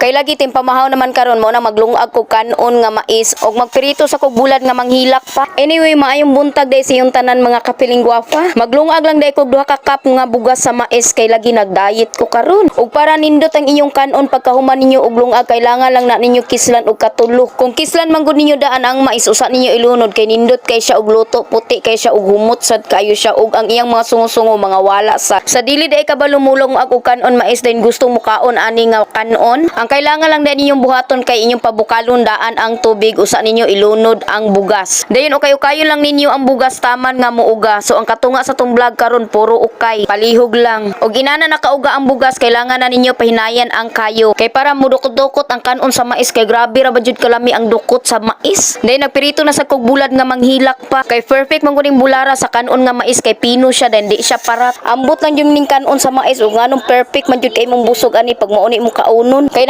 Kay lagi timpamahaw naman karon, mo na maglungag kog kanon nga mais og magpirito sa kog bulad nga manghilak pa. Anyway, maayong buntag day sa iyong tanan, mga kapiling gwafa. Maglungag lang day kog 2 ka cup nga bugas sa mais kay lagi nagdiet ko karon. Ug para nindot ang inyong kanon pagkahuman ninyo og lungag, kailangan lang na ninyo kislan og katulo. Kung kislan man gud ninyo daan ang mais, usa ninyo ilunod kay nindot kay siya og luto, puti kay siya og humot sad kayo siya og ang iyang mga sungo-sungo mga wala sa. Sa dili day kabalo mulungag og kanon mais din gusto mo kaon ani nga kanon. Ang kailangan lang din ninyong buhaton kay inyong pabukalon daan ang tubig, usa ninyo ilunod ang bugas. Dayon ukay-ukayon lang ninyo ang bugas taman nga muuga. So ang katunga sa tong vlog karon puro ukay, palihog lang. Og inana nakauga ang bugas, kailangan na ninyo pahinayan ang kayo. Kay para mudukot-dukot ang kanon sa mais kay grabe ra ba jud kalami ang dukot sa mais. Dayon nagpirito na sa kog bulad nga manghilak pa. Kay perfect man gud ning bulara sa kanon nga mais kay pino siya then di siya parat. Ambot lang jud ning kanon sa mais ug nganong perfect man jud kay imong busog ani pag mauni mo kaunon. Kay